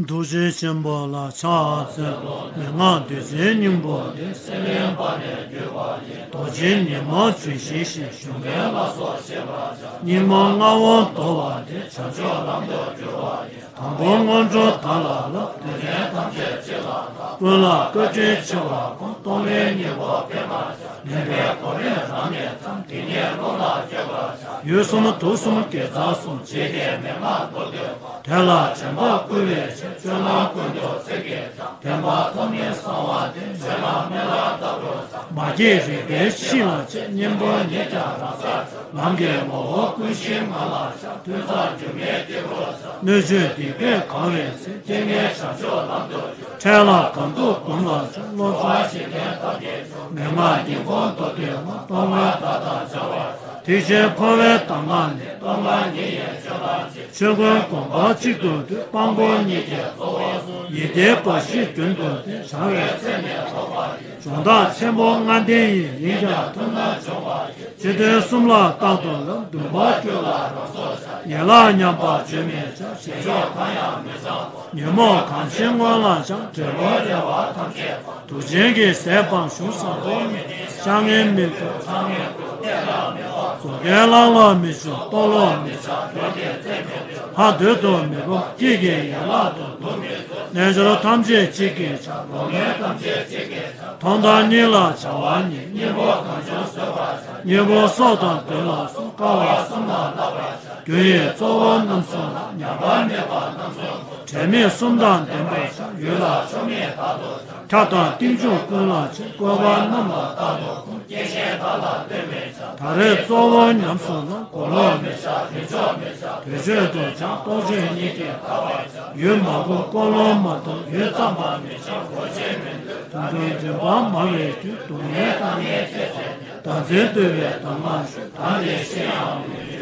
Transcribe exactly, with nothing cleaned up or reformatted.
ཐུགས་རྗེ་ཆེན་པོ་ལ་ཕྱག་འཚལ་ལོ། མན་ངག་བདུད་རྩིའི་སྙིང་པོ་འདི། སྲེད་ལེན་པ་ནས་གྱུར་པ་ཡི། རྡོ་རྗེ་ཉི་མ་ཇི་བཞིན་གཤེགས། ཞུགས་ལྡན་ལ་སོགས་ཤེས་པར་བྱ། སྙིགས་མ་ལྔ་པོ་འདོར་བ་འདི། བྱང་ཆུབ་ལམ་དུ་གྱུར་པ་ཡི། དང་པོ་སྔོན་འགྲོ་དག་ལ་བསླབ། དེ་ལས་ཐམས་ཅད་སྤྱི་ལ་བསླབ། ཀུན་ལ་བཀའ་དྲིན་ཆེ་བ་སྒོམ། གཏོང་ལེན་སྙིང་པོ་འཕེལ་བར་བྱ། ངན་པའི་གོ་རིམ་རང་ནས་བརྩམས། དེ་ཉིད་རླུང་ལ་བཅོས་པར་བྱ། ཡུལ་གསུམ་དུག་གསུམ་དགེ་རྩ་གསུམ། བྱེད་ཀྱི་མན་ངག་མདོར་བསྡུས་པ། དེ་ལ་དྲན་པ་བསྐུལ་བའི་ཕྱིར། སྤྱོད་ལམ་ཀུན་ཏུ་ཚིག་གིས་བཅག། བདེན་པ་ཐོབ་ནས་གསང་བ་འདི། སྤྱོད་ལམ་སྨོན་ལམ་ལྟ་བུར་བྱ། མ་སྐྱེས་རིག་པའི་གཤིས་ལ་དཔྱད། གཉེན་པོ་ཉིད་ཀྱང་རང་སར་གྲོལ། ལམ་གྱི་ངོ་བོ་ཀུན་གཞི་ངང་ལ་བཞག། ཐུན་མཚམས་སྒྱུ་མའི་སྐྱེས་བུ་བྱ། སྣོད་བཅུད་སྡིག་པས་གང་བའི་ཚེ། རྐྱེན་ངན་བྱང་ཆུབ་ལམ་དུ་སྦྱོར། འཕྲལ་ལ་གང་ཐུབ་སྒོམ་ལ་སྦྱོར། བློ་ཕམ་ཞེ་ལྡན་ཐབས་ཀྱིས་སྦྱོར། མན་ངག་སྙིང་པོ་མདོར་བསྡུས་ལ། སྟོབས་ལྔ་བརྡ་དང་སྦྱར་བར་བྱ། ཐེག་ཆེན་འཕོ་བའི་གདམས་ངག་ནི། སྟོབས་ལྔ་ཉིད་ཡིན་སྤྱོད་ལམ་གྱི། ཆོས་ཀུན་དགོངས་པ་གཅིག་ཏུ་འདུས། དཔང་པོ་གཉིས་ཀྱིས་གཙོ་བོར་གསུངས། ཡིད་བདེ་བར་ཤེས་རྒྱུན་དུ་བསྟེན། བྱང་བའི་ཚད་ནི་ཐོབ་པ་ཡིན། སྦྱོང་བརྡར་ཆེན་པོ་ལྔ་ལྡན་ཡིན། ཡིན་ཀྱང་ཐུབ་ན་སྦྱོང་བ་ཡིན། སྤྱི་དོན་གསུམ་ལ་རྟག་ཏུ་བསླབ། འདུན་པ་བསྐྱེད་ལ་རང་སྲོག་བཅད། ཡན་ལག་ཉམས་པ་བརྗོད་མི་བྱ། བྱེད་ཕྱོགས་གང་ཡང་མི་བཟང་པོ། ཉོན་མོངས་གང་ཆེ་སྔོན་ལ་སྦྱང་། འབྲས་བུ་རེ་བ་ཐམས་ཅད་སྤང་། དུག་ཅན་གྱི་ཟས་སྤངས། གཞུང་བཟང་པོ་ཉན། བཤང་ངན་མི་བཏུབ་ཕྲ་མོའི་ལུགས། གཏད་ལ་མི་དབང་། བཟོ་ཁས་བླངས་ལ་མི་ཆུག་རྟོག་ལོག་མི་བྱ། སྦྱོར་གྱི་རྩེ་མི་བཏོན། ཕ་འདོད་དུ་མི་འབབ། སྐྱིད་ཀྱི་ཡན་ལག་ཏུ་དུག་མི་བཙོ། རྣལ་འབྱོར་ཐམས་ཅད་གཅིག་གིས་བྱ། ལོག་ལོས་ཐམས་ཅད་གཅིག་གིས་བྱ། མཐོང་དང་གཉིད་ལ་བྱ་བ་ཉིད། གཉེན་པོ་གང་བྱུང་བཟོད་པར་བྱ། གཉེན་པོ་སྲོག་དང་ལྡན་ལ་སོགས། དཀའ་བ་གསུམ་ལ་བསླབ་པར་བྱ། རྒྱུ་ཡི་གཙོ་བོ་རྣམ་གསུམ་ལ། ཉམས་པ་མེད་པ་རྣམ་གསུམ་ལ། དྲན་མེད་གསུམ་དང་ལྡན་པར་བྱ། ཡུལ་ལ་ཆོ་མེད་བདག་ཏུ་བྱ། ཁྱབ་དང་རྟིང་འཇུག་ཀུན་ལ་བྱེད། བཀོད་པ་རྣམས་ལ་རྟག་ཏུ་སྒོམ། རྐྱེན་གཞན་བདག་ལ་ལྟོས་མེད་བྱ། ད་རེས་གཙོ་བོ་ཉམས་སུ་བླང་། གོ་ལོག་མི་བྱ། རྒྱུན་ཆོག་མི་བྱ། དུས་ཆོད་དུ་སྦྱང་། རྟོག་དཔྱོད་གཉིས་ཀྱིས་དག་པར་བྱ། ཡུལ་མ་བསྒོམ་ཀུན་སློང་མ་བཏང་། ཡུལ་ཙམ་པར་མི་བྱ། གོ་ཆེན་མི་འདོད། དུས་དང་རིམ་པ་མང་བའི་རྒྱུན། སྡུག་བསྔལ་བཏང་ནས་ཁྱད་བསད་ནས། བདག་འཛིན་བཏུལ་བའི་གདམས་ངག་ཞུ། བདག་ལས་གཞན་ཡང་མི་འདོད།